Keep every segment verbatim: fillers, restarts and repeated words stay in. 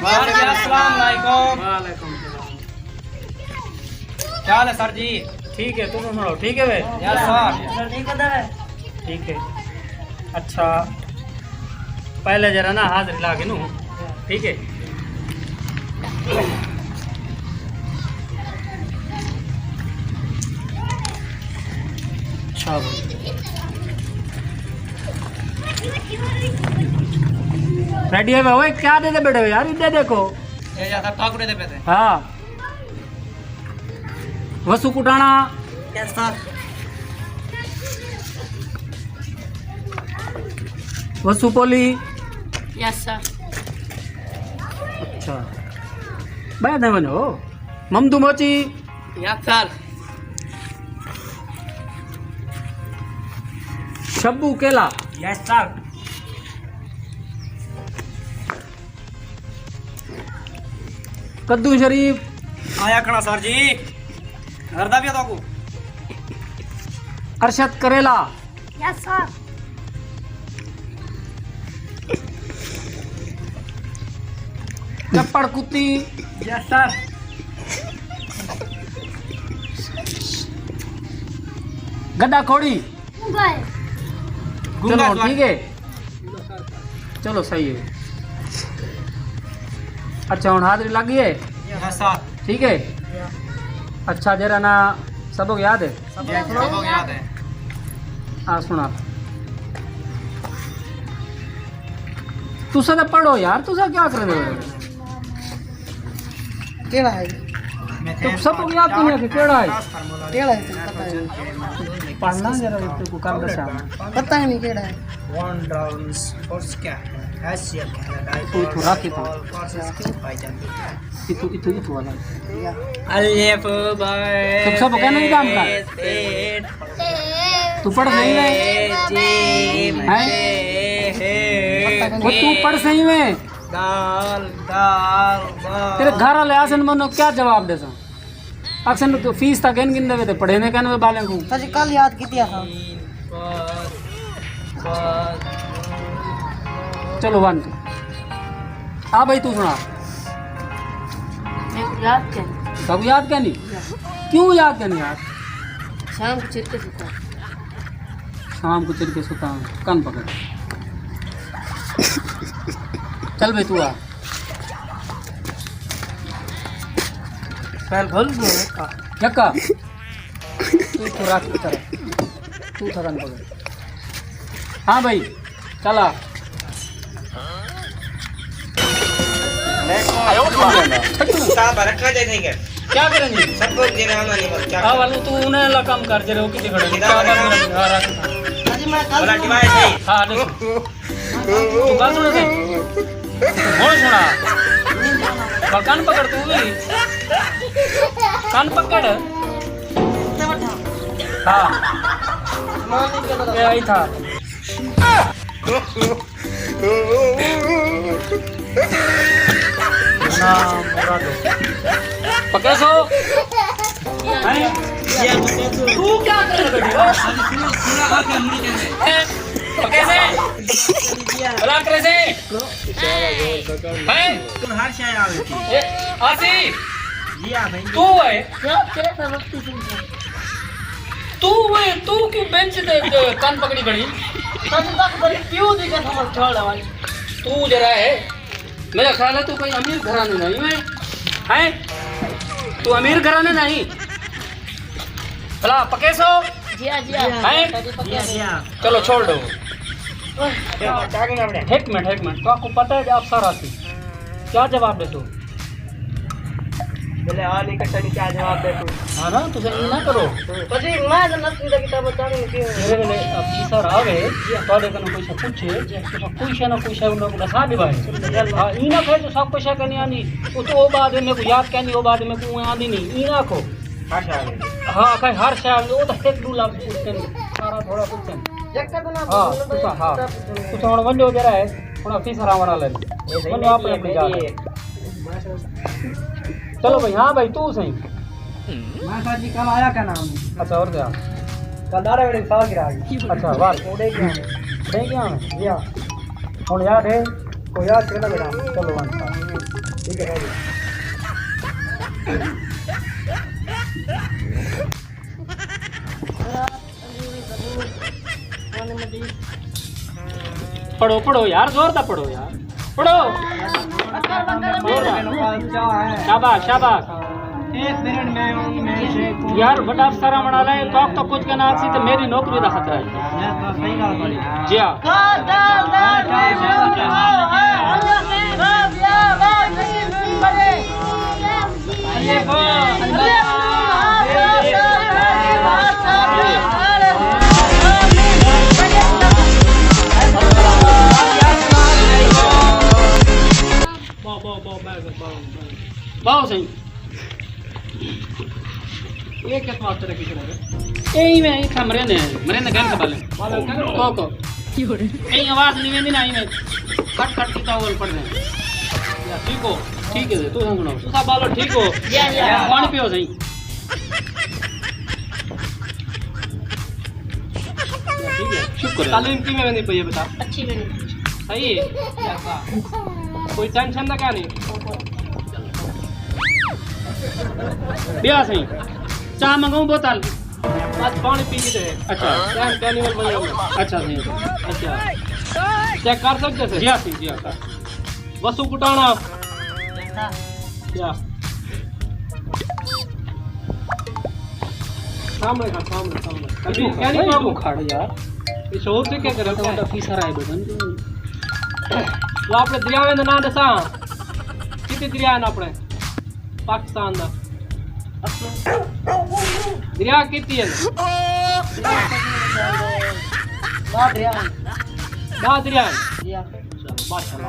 سر جی، السلام علیکم۔ وعلیکم السلام۔ کیا حال ہے سر جی؟ ٹھیک ہے، تم سناؤ، ٹھیک ہے وے؟ یس سر۔ سر ٹھیک ہے۔ ٹھیک ہے۔ اچھا، پہلے ذرا نا حاضری لا کے نو، ٹھیک ہے؟ اچھا بھائی۔ ریڈی ہے بھائی، کیا دے دے بیٹھے ہو یار، ادھر دیکھو۔ یہ جیسا ٹاکرے دے پہ تھے۔ ہاں۔ وسو کٹانا۔ یس سر۔ وسو پولی۔ یس سر۔ اچھا۔ بیا دے ونجو۔ ممدو موچی۔ یس سر۔ شبو کیلا۔ یس سر۔ کدو شریف۔ آیا کھڑا سر جی۔ گھر دا پیا تاکو۔ ارشد کریلا۔ یس سر۔ چپڑ کتی۔ یس سر۔ گڈا کھوڑی۔ گنگا ہے۔ گنگا چلو، سواری۔ ٹھیک ہے۔ چلو، صحیح ہے۔ اچھا، ہن حاضری لگ گئی ہے؟ یس سر۔ ٹھیک ہے۔ اچھا، جرا نا سبق یاد ہے؟ جی، سبق یاد ہے۔ آ سنا۔ تساں تے پڑھو یار، تساں کیا کرنے ہو؟ کیڑا ہے؟ تو سب کو یاد نہیں ہے کہ کیڑا ہے؟ کیڑا ہے؟ تمہیں پتہ ہے؟ پڑھنا ذرا، اس کو کر دسا۔ پتہ ہی نہیں کیڑا ہے۔ ون راؤنڈز فورس کیا ہے؟ ایشیا کینیڈا تو تو راکھی تھا۔ فورسز کیوں پائی جاتی ہے؟ اتو، اتو، اتو والا۔ الف بے تو سب کہنا نہیں کام کر۔ تو پڑھ صحیح ہے؟ جیم ہیں؟ ہے۔ وہ تو پڑھ صحیح ہے؟ دال، دال، دال۔ تیرے گھر والے آسن منو کیا جواب دے سن؟ آکھسن تو فیس تاں گھن گھندے وے تے پڑھیندے کن وے بالیں کوں۔ سچ کل یاد کیتی اساں۔ چلو ون تو۔ آ بھائی تو سنا۔ میکوں یاد کینی۔ تاکوں یاد کینی؟ کیوں یاد کینی یار؟ شام کوں چڑ کے ستا۔ شام کوں چڑ کے ستا، کن پکڑ۔ چل بھائی تو آ۔ پہل بھل دو یکا۔ یکا۔ تو تو رکھ کر۔ تو تھا کن پکڑ۔ ہاں بھائی، چل آ۔ صاحب رکھا جائے نہیں کر۔ کیا کریں جی؟ سب کو دینا آنا نہیں بس کیا آ کریں؟ والو تو انہیں لا کام کر جے رہو کتے کھڑے۔ کیا کر رہے ہو؟ ہاں، رکھ۔ بولا ڈیوائس نہیں۔ ہاں، ڈسو۔ تو گل سن سائیں۔ ہن سنا۔ پر کن پکڑ تو بھی۔ کن پکڑ۔ ہاں۔ اے آئی تھا۔ پکے سو؟ ہیں؟ تو کیا کرے بیٹھے ہو؟ ہیں؟ پکے سے؟ بلا کرے سے؟ ہیں؟ تم ہر شے آوے تھی۔ اے، آسی؟ جی ہاں بھائی۔ تو ہے؟ تو وے، تو کیوں بینچ تے، تے کن پکڑی کھڑی؟ تاں تک بڑی پیو دی قسم کھاڑا بھائی۔ تو جرا ہے، میرا خیال ہے تو کوئی امیر گھرانے نہیں ہے۔ ہیں؟ تو امیر گھرانے نہیں۔ بھلا پکے سو؟ جی ہاں، جی ہاں۔ ہیں؟ جی ہاں۔ چلو چھوڑ دو۔ ایک منٹ، ایک منٹ۔ تو آپ کو پتہ ہے جو افسر آتی۔ کیا جواب دے تو؟ بولے، آ نہیں کٹا نہیں، کیا جواب دے تو؟ ہاں نا، تساں ایں نہ کرو۔ جی، میں تو نسل دا کتاب چاہوں کہ میرے ویلے افسر آوے، تہاڈے کنوں کوئی شے پوچھے، تساں کوئی شے نہ کوئی شے انہاں کوں ڈسا ڈیوائے۔ ہاں، ایں نہ کہے جو سب کچھ ہے کہ نہیں آندی، او تو او بعد میں کو یاد کہندی، او بعد میں کو آندی نہیں، ایں نہ آکھو۔ ہر شے آندی۔ ہاں، آکھے ہر شے آندی، او تو ہک ڈو لفظ پوچھتے ہیں، سارا تھوڑا پوچھتے ہیں۔ ہاں، تساں، ہاں۔ تساں ہݨ ونڄو، جیڑھا ہے، ہݨ آفیسر آوݨ والا ہے۔ ونڄو اپݨی، اپݨی جاہ تے۔ چلو بھائی، ہاں بھائی، توں سئیں۔ میں سر جی کل آیا، کیا نام ہے؟ اچھا، اور کیا؟ کل داڑے ویلے سال گرا گیا۔ اچھا، واہ۔ اُݙے گیا۔ اُݙے گیا میں؟ جی ہاں۔ ہݨ یاد ہے؟ کوئی یاد کرنا بیٹا۔ چلو، ون سر۔ ٹھیک ہے جی۔ پڑھو، پڑھو یار، زور دا پڑھو یار۔ پڑھو۔ زور دا۔ شاباش، شاباش۔ یار، وݙا افسر آوݨ والا ہے، تو آپ تو کچھ کہنا سی تے میری نوکری دا خطرہ ہے۔ جی ہاں۔ واہ، واہ، واہ، واہ، واہ، واہ۔ واہ سئیں۔ یہ کس واسطے رکھی کھڑے ہو؟ اے ایویں اتھاں مریندے ہیں، مریندے گن سنبھالے۔ کو، کو۔ اے آواز نہیں ویندی نا، ایویں کھٹ کھٹ کیتا اول پڑھدے ہیں۔ یا ٹھیک ہو؟ ٹھیک ہے، تساں سݨاؤ۔ تساں ٻالو ٹھیک ہو؟ یا، یا۔ پاݨی پیو سئیں۔ شکر ہے۔ تعلیم کیویں ویندی پئی ہے بیٹا؟ اچھی ویندی۔ صحیح ہے؟ کوئی ٹینشن تاں کائنی؟ ٻیا سئیں، چاہ منگاؤں بوتل؟ بس پاݨی پی کے تے۔ اچھا۔ ٹائم کینی ول ونڄݨا۔ اچھا سئیں۔ اچھا۔ چیک کر سڳدے سے؟ جی ہاں سئیں، جی ہاں سر۔ وسو کٹاݨا۔ کیا؟ سامݨے کھڑ، سامݨے، سامݨے۔ کبھی کیا نہیں، تو کھڑ یار۔ یہ شعور سے کیا کرے؟ تو آفیسر آئے بدن۔ تو اپݨے دریاویں دا ناں ݙسا۔ کتنے دریا ہیں اپݨے پاکستان دا؟ دریا کتنے ہیں؟ ݙاہ دریا ہیں۔ ݙاہ دریا ہیں؟ جی ہاں۔ چلو، ماشاءاللہ۔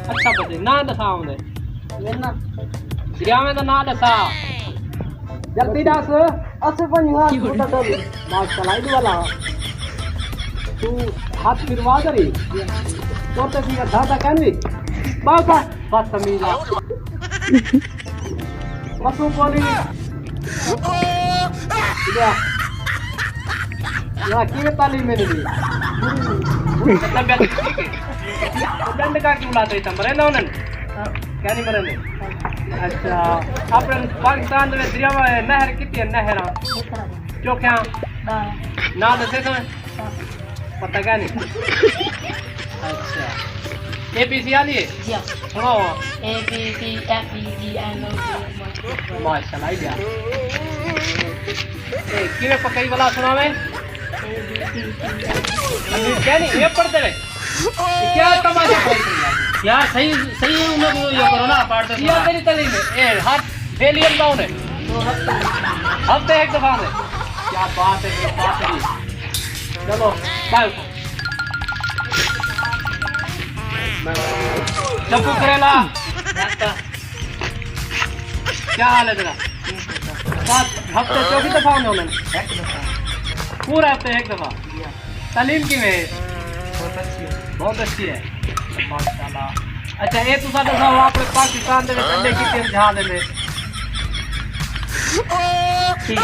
اچھا، پتہ ناں ݙسا اوندے۔ میرا ناں؟ دریاویں دا ناں ݙسا۔ جلدی ݙس۔ اسے پنج ہزار فٹ ڈبل۔ ماشاءاللہ، عید والا۔ تو ہاتھ پھروا دے رہی۔ تو تے سی دھادا کہنی۔ بس، بس، بس تمیز ہے۔ مسوں کولی۔ یا۔ یا، کیویں تعلیم ملی؟ ڈنڈ کا کیوں لاتے اتنا؟ مریندے ہوندن؟ کیا نہیں مریندے؟ اچھا۔ اپݨے پاکستان دے وچ دریاواں، نہر کتنی ہے؟ نہراں؟ چوکھیاں؟ ناں ݙسے تو؟ پتہ کیا نہیں؟ اچھا۔ اے بی سی آندی ہے؟ جی ہاں۔ سݨاؤ۔ اے بی سی ایف جی جی این او پی۔ ماشاءاللہ، آئی ڈیا۔ اے کیویں پکائی والا سݨاوے؟ اے بی سی ڈی۔ کیا نہیں، اے پڑھدے وے؟ اے کیا تماشا پائی کھڑی ہے؟ یار، صحیح، صحیح ہے، انہاں کوں یہ کرو نا، پاٹ تے کیا سݨا۔ تیری تعلیم ہے؟ اے ہر ڈیلی انداؤن ہے۔ ہفتے ایک دفعہ میں۔ کیا بات ہے، کیا بات ہے۔ چلو، بائے۔ چپو کریلا۔ کیا حال ہے تیرا؟ سات ہفتے چوکی دفعہ ہونے ہونے؟ ایک دفعہ۔ پورا ہفتے ایک دفعہ؟ جی ہاں۔ تعلیم کیویں ہے؟ بہت اچھی ہے۔ بہت اچھی ہے۔ ماشاءاللہ۔ اچھا، اے تساں ݙساؤ، اپݨے پاکستان دے وچ اݙے کتنے جہاز ہن؟ ٹھیک،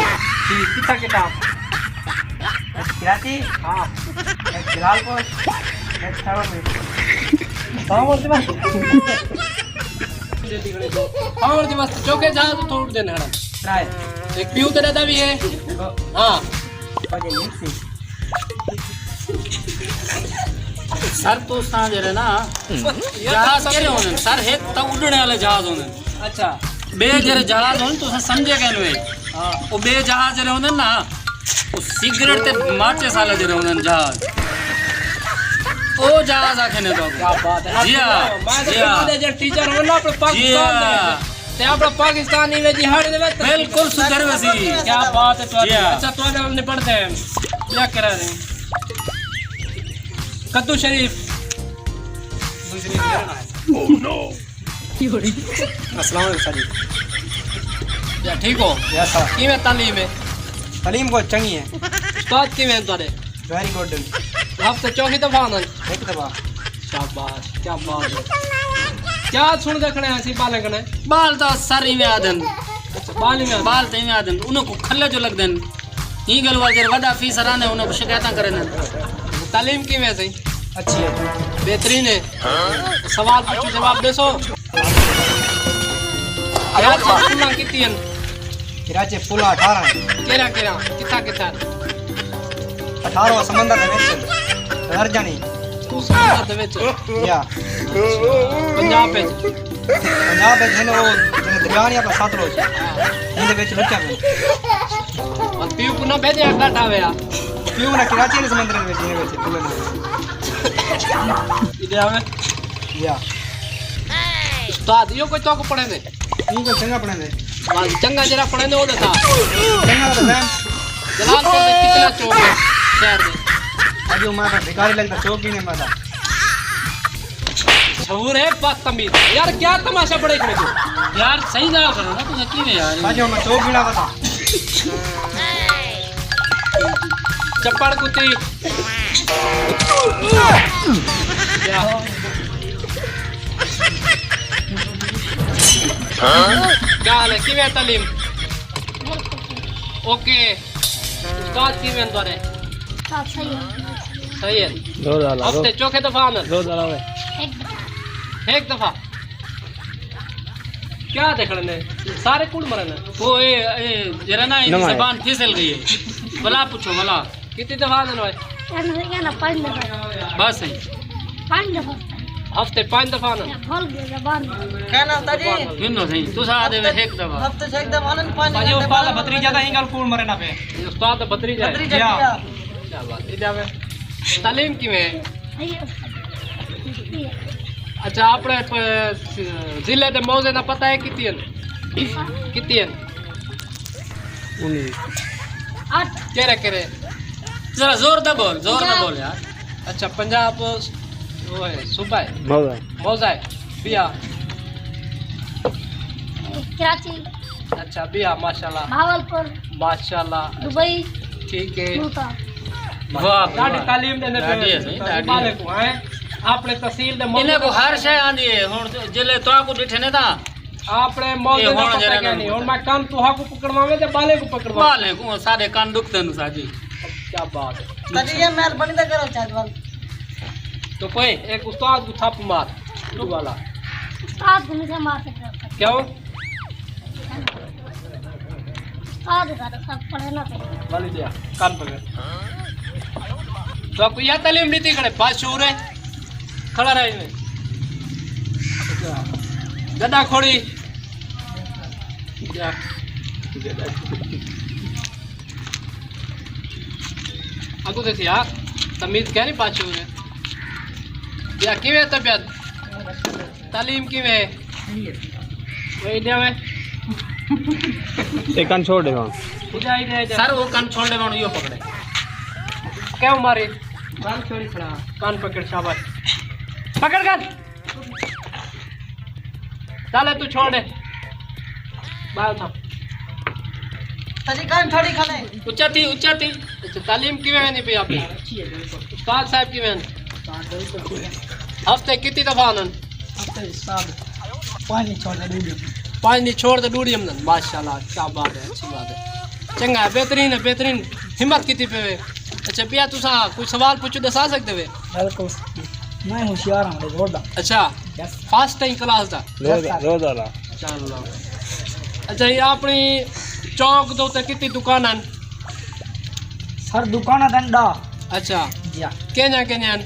ٹھیک، کتھاں کتھاں؟ کراچی؟ ہاں۔ جلال پور؟ ساوݨ دے واسطے۔ ساوݨ دے واسطے چوکھے جہاز اتھوں اݙدے ہن۔ ترائے۔ ہک پیو تے ݙاݙا وی ہے۔ ہاں۔ سر، تساں جیڑھے نا، جہاز کیڑھے ہوندن سر؟ ہک تاں اݙݨ والے جہاز ہوندن۔ اچھا۔ ٻئے جیڑھے جہاز ہوندن، تساں سمجھے کائنی۔ ہاں۔ او ٻئے جہاز جیڑھے ہوندن نا، او سگریٹ تے ماچس والے جیڑھے ہوندن جہاز، او جہاز آکھیندے تاں۔ کیا بات ہے۔ جی ہاں۔ میں تاں جی ہاں۔ سمجھدا جیڑھے ٹیچر ہوندن نا اپݨے جی پاکستان دے۔ ہاں۔ تے اپݨا پاکستان ایویں جہاڑ دے وچ۔ بالکل سدھر ویسی۔ کیا بات ہے تہاݙی۔ جی ہاں۔ اچھا، تہاݙے نال نبڑدے ہیں۔ کیا کرا رہے ہیں؟ قدو شریف۔ السلام علیکم سر جی۔ یا ٹھیک ہو؟ یس سر۔ کیویں تعلیم ہے؟ تعلیم بہت چنگی ہے۔ استاد کیویں ہیں تہاݙے؟ ویری گڈ۔ ہفتے چوکی دفعہ آندن؟ ہک دفعہ۔ شاباش، کیا بات ہے۔ کیا سݨدے کھڑے ہیں اسی ٻالیں کنے؟ ٻال تاں سر ایویں آہدن۔ اچھا، ٻال ایویں آہدن۔ ٻال تاں ایویں آہدن، انہاں کوں کھلے جو لڳدن۔ ایں ڳالھ واسطے وݙا آفیسر آندے، انہاں کوں شکایتاں کریندن۔ تعلیم کیویں ہے سئیں؟ اچھی ہے۔ بہترین ہے۔ سوال پچھوں، جواب ݙیسو۔ کراچی سکولاں کتنی ہیں؟ کراچی پولا اٹھارہ ہیں۔ کیڑھا کیڑھا؟ کتھاں کتھاں؟ اٹھارہ سمندر دے وچ، غرجانی۔ سمندر دے وچ؟ یا۔ پنجاب وچ؟ پنجاب وچ ہن او جیڑھے دریا نہیں اپݨا ستلج۔ ہاں۔ ایندے وچ لکیا پئے۔ بس پیو کوں نہ بھیجے، اڳا ٹھاوے آ۔ پیو نہ کراچی نے سمندر دے وچ، ایندے وچ پولا دے وچ۔ ایݙے آوے۔ یا۔ استاد، ایہو کوئی تہاکوں پڑھیندے؟ ایہو کوئی چنڳا پڑھیندے؟ بس چنڳا جیڑھا پڑھیندے، او ݙسا۔ چنڳا تاں میں۔ جلال پور دے کتنے چوک ہے شہر دے؟ اڄ میں تاں بھکاری لڳدا، چوک ہی نہیں میں تاں۔ شعور ہے، بدتمیز۔ یار، کیا تماشا بݨائے کھڑے ہو؟ یار، صحیح ڳالھ کرو نا، تساں کیویں یار؟ اڄ میں چوک گھنا پتا۔ چپڑ کتی۔ کیا؟ کیا حال ہے؟ کیویں تعلیم؟ اوکے۔ استاد کیویں تہاݙے؟ استاد صحیح ہے۔ صحیح ہے۔ روز والا، روز۔ ہفتے چوکھے دفعہ آندن؟ روز والا ہوئے۔ ہک دفعہ۔ ہک دفعہ۔ کیا ݙیکھݨ نے؟ سارے کون مرن؟ او اے، اے، جیڑھا نا، ایندی نواں ہے۔ زبان پھسل ڳئی ہے۔ بلا پچھو، بلا۔ کتنی دفعہ آندن ہوئے؟ ایندے ہوئی ڳئے نا پنج دفعہ۔ بس صحیح۔ پنج دفعہ۔ ہفتے پنج دفعہ آندن؟ بھل ڳئے زبان۔ کہنا تاں جی۔ گھنو صحیح۔ تساں آہدے وے ہک دفعہ۔ ہفتے چ ہک دفعہ آندن، پنج بھائی، دفعہ۔ استاد دا بھتریجا تاں ایں ڳالھ کون مرے نہ پئے۔ استاد دا بھتریجا ہے۔ بھتریجا جی۔ کیا؟ کیا بات ہے۔ ایݙے آوے۔ تعلیم کیویں ہے؟ اچھا، اپݨے پ-، ضلع دے موضع دا پتہ ہے کتنی ہیں؟ کتنی ہیں؟ انیس۔ اٹھ۔ کیڑھے کیڑھے؟ ذرا زور دا بول، زور دا بول یار۔ اچھا، پنجاب، او ہے، صوبہ ہے؟ موضع۔ موضع ہے۔ ٻیا؟ کراچی۔ اچھا، ٻیا، ماشاءاللہ۔ بہاولپور۔ ماشاءاللہ۔ دبئی۔ ٹھیک ہے۔ ملتان۔ واہ، ݙاڈھی واہ۔ تعلیم ݙیندے پئے۔ ݙاڈھی ہے صحیح، ݙاڈھی ہے۔ ٻالیں کوں، ہیں؟ اپݨے تحصیل دے موضع انہاں کوں ہر شے آندی ہے۔ ہݨ جیلے تہاکوں ݙٹھے نے تاں اپݨے موضع دا پتہ کائنی۔ ہݨ میں کن تہاکوں پکڑواویں تے ٻالیں کوں پکڑواویں؟ ٻالیں کوں، ساݙے کن ݙکھدن ساݙے۔ کیا بات ہے۔ تاں جی، اے مہربانی تاں کرو چاچا۔ تو کوئی ہک استاد کوں تھپ مار، تو والا۔ استاد کوں نہیں مار سڳدا۔ کیوں؟ استاد سارے سب پڑھے نہ پئے۔ والی دیا، کن پکڑ۔ تہاکوں یا تعلیم ݙتی کھڑے، بس شعور ہے۔ کھڑا رہ ایویں۔ گݙا کھوڑی۔ اڳوں تے تھیا، تمیز کیا نہیں پاچو نے۔ یا کیویں طبیعت؟ تعلیم کیویں؟ وہ ایڈیا میں۔ اے کن چھوڑ ݙے ہاں۔ ایڈیا، ایڈیا، ایڈیا۔ سر، وہ کن چھوڑ ݙے ہاں، یہ پکڑے۔ کیوں ماری؟ کن چھوڑی کھڑا۔ کن پکڑ، شاباش۔ پکڑ کن۔ چل، تو چھوڑ دے۔ باہر تھا۔ سچی کن چھوڑی کھلے۔ اچا تھی، اچا تھی۔ اچھا، تعلیم کیویں ویندی پئی آپ؟ اچھی ہے، بالکل۔ استاد صاحب کیویں ہن؟ استاد بالکل ٹھیک ہے۔ ہفتے کتنی دفعہ آندن؟ ہفتے استاد پانچ نہیں چھوڑ دے ݙوڑی۔ پانچ نہیں چھوڑ دے ݙوڑی ہم دن۔ ماشاءاللہ، کیا بات ہے، اچھی بات ہے۔ چنگا ہے، بہترین ہے، بہترین۔ ہمت کیتی پئے۔ اچھا، پیا تساں کوئی سوال پچھو ݙسا سڳدے وے؟ بالکل۔ میں ہوشیار ہاں، زور دا۔ اچھا۔ یس۔ فرسٹ ٹائم کلاس دا؟ روز، یس سر۔ روز والا۔ ماشاءاللہ۔ اچھا، یہ اپݨی چوک دے اتے کتنی دکان ہیں؟ سر، دکان ہیں ݙاہ۔ اچھا۔ جی ہاں۔ کیندیاں کیندیاں ہیں؟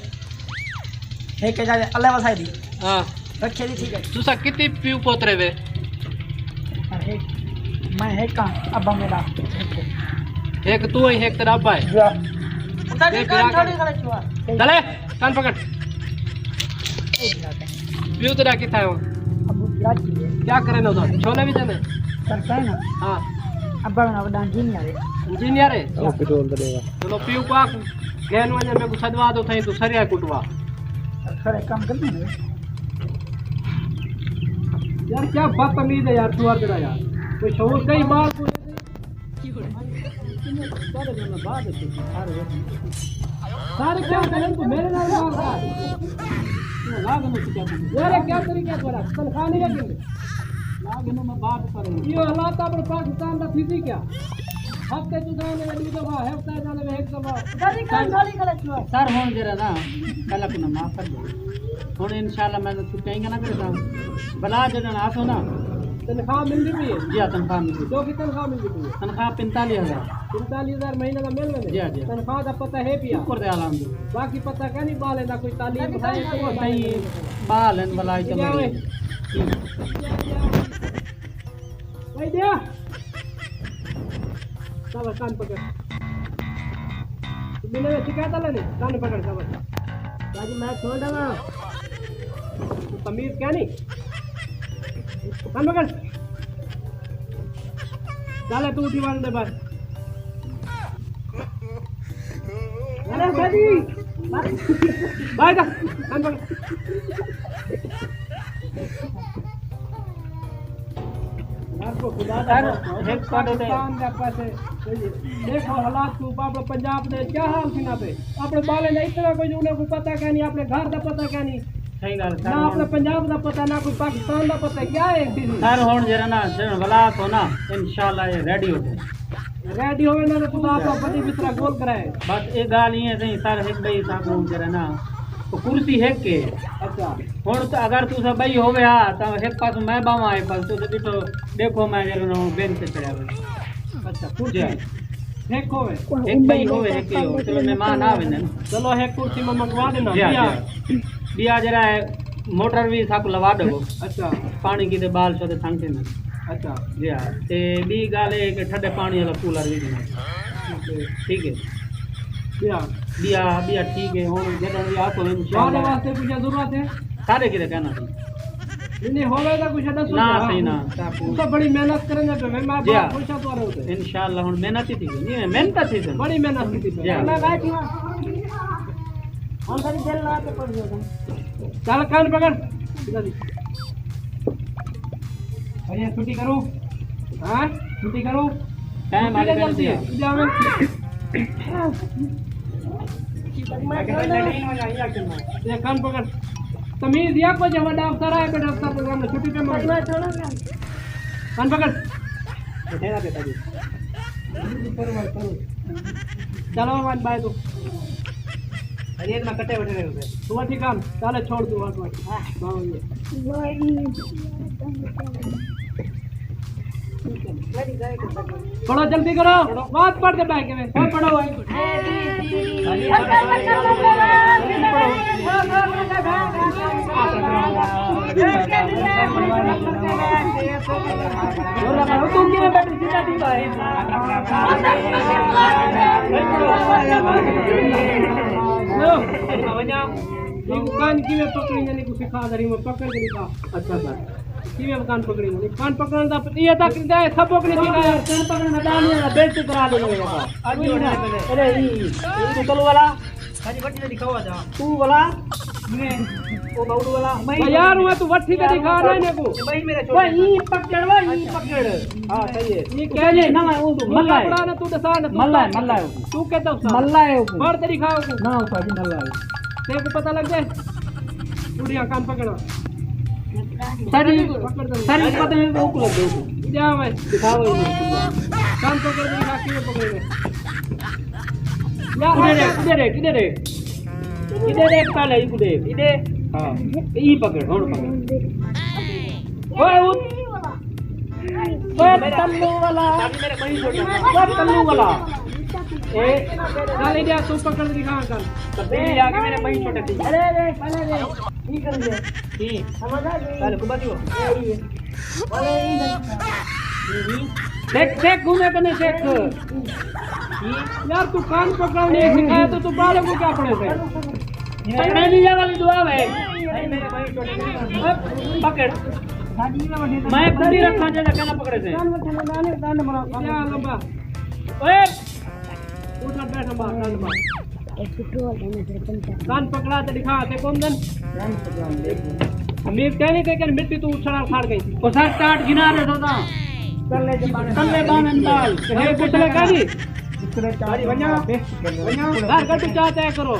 ہک ہے اللہ وسائی دی۔ ہاں۔ رکھے دی، ٹھیک ہے۔ تساں کتنی پیو پوترے وے؟ سر، ہک، میں ہک ہاں، ابا میرا۔ ہک تو ہے، ہک تیرا ابا ہے۔ جی ہاں۔ پتہ نہیں کن چھوڑی کھڑے چھوا۔ چلے، کن پکڑ۔ پیو تیرا کتھا ہے ہݨ؟ ابو کراچی ہے۔ کیا کرے نا ادھر؟ چھولے بھی دینے؟ سر، کہے نا۔ ہاں۔ ابا میرا وݙا انجینئر ہے۔ انجینئر ہے؟ او پٹرول تے ݙے گا۔ چلو، پیو کو آکھ، گھن ونڄ، میکوں سݙوا ݙو، تھئیں توں سریا کٹوا۔ سر، ایک کام کرنا ہے۔ یار، کیا بدتمیز ہے یار، تو ہر جگہ یار۔ کوئی شعور کہیں ٻال کو سارے کیا کریں تو میرے نال مار رہا ہے۔ لا کے میں کیا کروں؟ یار، کیا طریقہ ہے تمہارا؟ تنخواہ نہیں رکھیں گے۔ لا کے میں بات کروں۔ یہ حالات اپنے پاکستان دا تھی کیا؟ ہفتے تو جانے میں دو دفعہ، ہفتے جانے میں ایک دفعہ۔ سر، ہن جڑا نا، کل کو نہ معاف کر دو۔ ہن انشاءاللہ میں چھٹیاں نہ کردا۔ بلا جڑا آسو نا۔ تنخواہ ملدی پئی ہے؟ جی ہاں، تنخواہ ملدی پئی۔ کیوں کی تنخواہ ملدی پئی ہے؟ تنخواہ پنتالیس ہزار۔ پنتالیس ہزار مہینے دا مل ویندے؟ جی ہاں، جی ہاں۔ تنخواہ دا پتہ ہے پیا؟ شکر دے الحمدللہ۔ باقی پتہ کائنی ٻال دا کوئی تعلیم ہے؟ کوئی نہیں، ٻال ہن بلا۔ بھائی دیا۔ شاباش، کان پکڑ۔ تم نے شکایت لے لے، کان پکڑ، شاباش۔ باجی، میں چھوڑ دوں گا۔ تمیز کیا نہیں؟ کان پکڑ۔ چلے، تو اٹھی ون دے بس۔ ارے بھائی، بھائی دا، کان پکڑ۔ سر، ہک کڈ دے۔ پاکستان دے پیسے۔ دیکھو حالات تو بابا، پنجاب دے کیا حال تھی نہ پے۔ اپنے بالے نے اتنا کوئی انہیں کو پتہ کیا نہیں، اپنے گھر دا پتہ کیا نہیں۔ صحیح گال سر، نہ اپنے پنجاب دا پتہ، نہ کوئی پاکستان دا پتہ، کیا ہے ایک دن؟ سر، ہن جڑا نا، سر، ولا تو نا، انشاءاللہ یہ ریڈی ہو جائے۔ ریڈی ہووے نہ، خدا تو بڑی بسترا گول کرائے۔ بس اے گال ہی ہے سہی سر، ہک بئی ساکوں جڑا نا، او کرسی ہک ہے۔ اچھا۔ ہن تاں اگر تساں بئی ہووے ہا، تاں ہک پاس میں باواں، ہک پاس تساں ڈٹھو، ڈیکھو میں جڑا نا بینچ تے چڑھیا ہویا۔ اچھا، کرسی۔ جی۔ ہک ہووے۔ ہک بئی ہووے، ہک ہی ہووے۔ چلو مہمان آ ویندن۔ چلو ہک کرسی میں منگوا دینا۔ جی ہاں، بیا۔ جی ہاں۔ بیا جڑا ہے، موٹر وی ساکوں لوا ڈیو۔ اچھا۔ پاݨی کیتے ٻال شودے تھنگ تھیندن۔ اچھا۔ جی ہاں۔ تے ٻی ڳالھ اے کہ ٹھڈے پاݨی والا کولر وی ݙینا۔ ٹھیک ہے۔ ٹھیک ہے۔ ٻیا؟ ٻیا، ٻیا ٹھیک ہے۔ ہݨ جݙݨ وی آکھو انشاءاللہ۔ سارے واسطے کجھ ضرورت ہے؟ سارے کیتے کہنا سی۔ نہیں، نہیں، ہووے تاں کجھ ݙسو۔ نہ، صحیح نہ۔ تساں بڑی محنت کریندے پئے، میں جی ہاں۔ بہت خوش ہاں تہاݙے اتے۔ انشاءاللہ ہݨ محنت ہی تھی، نہیں، محنت تھی سن۔ بڑی محنت کیتی پئی۔ جی ہاں۔ میں ٻیٹھی ہاں۔ ہݨ ساݙی دل لا کے پڑھ لو۔ چل کان پکڑ۔ اڄ چھٹی کروں؟ ہاں؟ چھٹی کروں؟ ٹائم آ گیا جلدی ہے۔ جاویں۔ یہ کان پکڑ۔ تمیز یا کوئی جو وݙا افسر آئے، بیٹا افسر پروگرام میں چھٹی پہ مار۔ کان پکڑ۔ چلو ون بائے تو۔ ارے اتنا کٹے بیٹھے رہے ہوتے۔ تو ٹھیک ہے، چلے چھوڑ دو، ہاں، ہاں۔ پڑھو جلدی کرو، بات پڑھ کے بیٹھ کے میں، پڑھو بھائی۔ کان کیویں پکڑی جاندی، کوں سکھا دے رہی میں، پکڑ کے دکھا۔ اچھا سر۔ کیویں کان پکڑی جاندی؟ کان پکڑن دا یہ تک دے سبق نہیں سکھایا۔ کان پکڑن دا نہیں، بیٹھ کے کرا دے میرے پاس۔ ارے، ای، ای تو چلو والا۔ ہاں جی، وٹھی تے دکھاؤ آ جا۔ تو بلا۔ میں۔ او باؤڈ والا۔ میں او یار، میں تو وٹھی تے دکھا رہا ہے کو۔ بھائی میرے چھوٹے۔ بھائی، ای پکڑ، بھائی، ای پکڑ۔ ہاں، صحیح ہے۔ یہ کہہ دے۔ نہ، نہ، او تو ملا ہے۔ پکڑا نہ، تو دسا نہ، تو ملا ہے، ملا ہے۔ تو کہتا استاد؟ ملا ہے او۔ مار تے دکھاؤ کو۔ نہ، استاد جی، ملا ہے۔ تیرے کو پتہ لگ جائے۔ بڑھیا کام پکڑا۔ ساری، پکڑ دے۔ ساری پتہ نہیں وہ کو لگ گئی۔ جا بھائی۔ دکھاؤ۔ کام پکڑ دے، دکھا کے پکڑے۔ یار، کدھر ہے، کدھر ہے، کدھر ہے؟ کدھر ہے؟ پہلے ہی کدھر ہے؟ ادھر۔ ہاں۔ یہ پکڑ، ہن پکڑ۔ اوئے، اٹھ۔ اوئے، تلو والا۔ اوئے، تلو والا۔ اے، چل، ادھر تو پکڑ دکھا کر۔ تبدیلی آ کے میرے بھائی چھوٹے تھی۔ ارے، ارے، پہلے دے۔ کی کر دے؟ کی؟ سمجھ آ گئی؟ پہلے کو بچو۔ اے، اے۔ دیکھ، دیکھ، گھومے کنے دیکھ۔ یار، تو کان پکڑاؤ نہیں سکھایا تو تو بالوں کو کیا پڑے تھے؟ پکڑے نہیں، یہ والی دعا ہے۔ پکڑ۔ میں کبھی رکھا جائے، کہنا پکڑے تھے۔ کیا لمبا؟ اوئے! اٹھ، اٹھ، بیٹھ، مار، ڈنڈ مار۔ کان پکڑا تے دکھا تے کون دن؟ امیر کہنے تے کہ مٹی تو اچھڑا کھڑ گئی۔ او سر، سٹارٹ گھنا رہے سو تاں۔ تلے ٻانہہ نال۔ ہے پچھلے کالی۔ گھر گھر چاہ طے کرو۔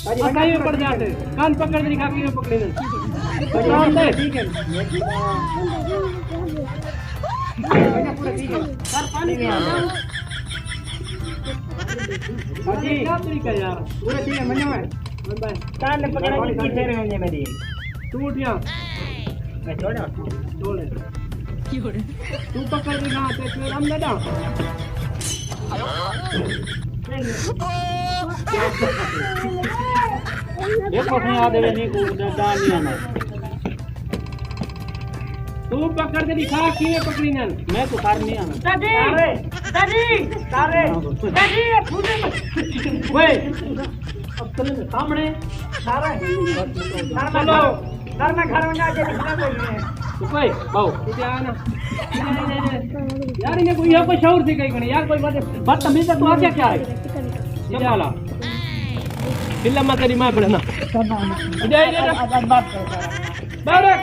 اساں ہی پڑ جاتے۔ کان پکڑ دی کھاکی میں پکڑی نے۔ ٹھیک ہے۔ سر پانی پیو۔ جی۔ کیا طریقہ یار؟ پورا ٹھیک ہے، منو ہے۔ کان پکڑ دی کتنے رہنے میری۔ ٹوٹیاں۔ میں چھوڑا۔ چھوڑے۔ توں پکڑ دی کھا تے پھر ہم نہ ڈا۔ دیکھو سائیں، آ دے نہیں کو ڈا نہیں آنا۔ توں پکڑ کے دکھا کیویں پکڑی نال۔ میں تو کر نہیں آنا۔ دادی، دادی، دادی، یہ پھوٹے۔ اوئے۔ سامنے۔ سارا۔ چلو۔ سر، میں گھر ونڄا کے لکھنا پئی ہے۔ اوئے، باؤ، اتھے آ نا۔ یار، انہیں کوئی، یہ کوئی شعور سی کہیں کھڑی۔ یار، کوئی بات، بدتمیز ہے، تو آ کیا، کیا ہے؟ یہ والا۔ فلم میں تیری ماں پڑھنا۔ ادھر، ادھر۔ بارک۔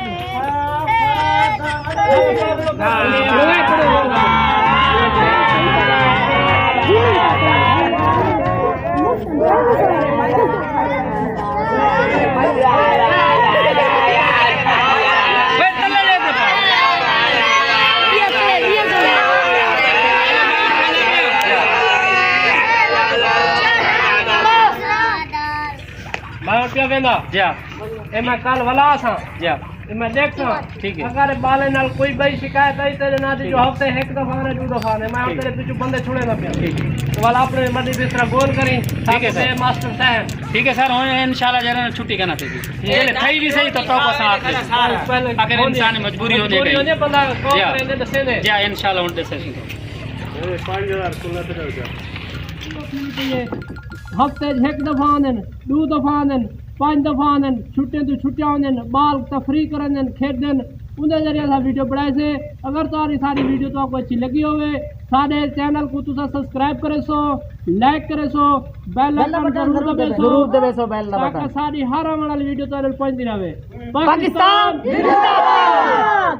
میں پیا ویندا۔ جی ہاں۔ اے میں کل ولا ساں۔ جی ہاں۔ اے میں ݙیکھساں۔ ٹھیک ہے۔ اگر ٻالے نال کوئی ٻئی شکایت آئی تیݙے نال دی، ٹھیک جو ہے۔ ہفتے ہک دفعہ آنے، ݙو دفعہ آنے، میں ٹھیک۔ تیݙے پچھوں بندے چھوڑیندا پیاں۔ ٹھیک۔ تے ولا اپݨے مڈی بسترا گول کریں۔ ٹھیک ہے سر۔ ماسٹر صاحب۔ ٹھیک ہے سر، ہݨ انشاءاللہ جیڑھے نال چھٹی کرنا تھیسی۔ جیڑھے تھئی وی صحیح تو تو پسند آ۔ اگر انسان مجبوری ہوندی ہے، بندہ کم یا۔ کریندے، ݙسیندے۔ جی ہاں، انشاءاللہ ہݨ ݙسیسوں۔ پنج ہزار کلا تے ݙیو۔ ہفتے ہک دفعہ آندن، ݙو دفعہ آندن، پنج دفعہ آندن، چھٹیاں توں چھٹیاں ہوندن، ٻال تفریح کریندن، کھیݙدن، اوندے ذریعے اساں ویڈیو بݨائیسے۔ اگر تہاݙی ساری ویڈیو تہاکوں اچھی لڳی ہووے، ساݙے چینل کوں تساں سبسکرائب کریسو، لائک کریسو، بیل بیل آئیکن بٹن ضرور ضرور دبیسو، ضرور دبیسو بیل دا تاکہ بٹن۔ ساݙی ہر آوݨ والی ویڈیو تہاݙے کول پہنچدی رہے۔ پاکستان زندہ باد۔